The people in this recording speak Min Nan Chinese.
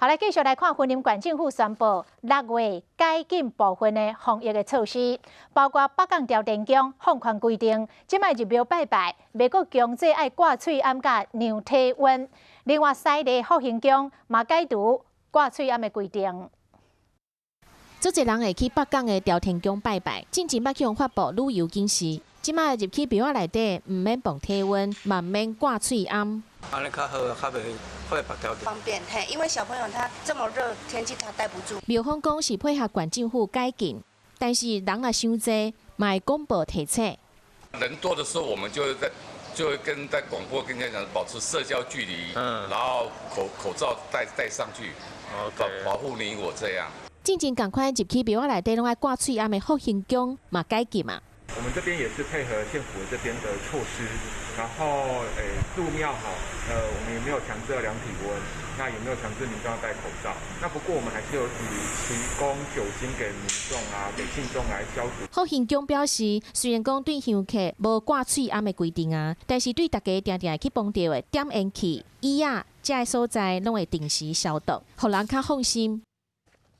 好，來繼續來看雲林縣政府宣布6月解禁部分的防疫的措施，包括北港朝天宮放寬規定，這擺入廟拜拜，袂閣強制愛掛喙罨佮量體溫。另外，西麗福興宮嘛解除掛喙罨的規定。足濟人會去北港的朝天宮拜拜，進前捌去予發布旅遊警示，這擺入去廟仔內底，毋免磅體溫，嘛毋免掛喙罨。按呢較好，較袂會縛條。方便嘿，因為小朋友他這麼熱天氣，他戴不住。廟方講是配合縣政府解禁，但是人若傷濟，嘛會廣播提醒。人多的時候，我們就會在就會跟在廣播跟人家講，保持社交距離，然後口罩戴上去，保護你我這樣。進前仝款入去廟仔內底攏愛掛喙罨的福興宮嘛解禁啊。我們這邊也是配合縣府這邊的措施，然後入廟吼，我們也沒有強制量體溫，那也沒有強制民眾要戴口罩。那不過我們還是有提供酒精給民眾啊，給信眾來消毒。福興宮表示，雖然講對香客無掛喙罨的規定啊，但是對大家定定會去碰著的點煙器、椅仔，這个所在攏會定時消毒，予人較放心。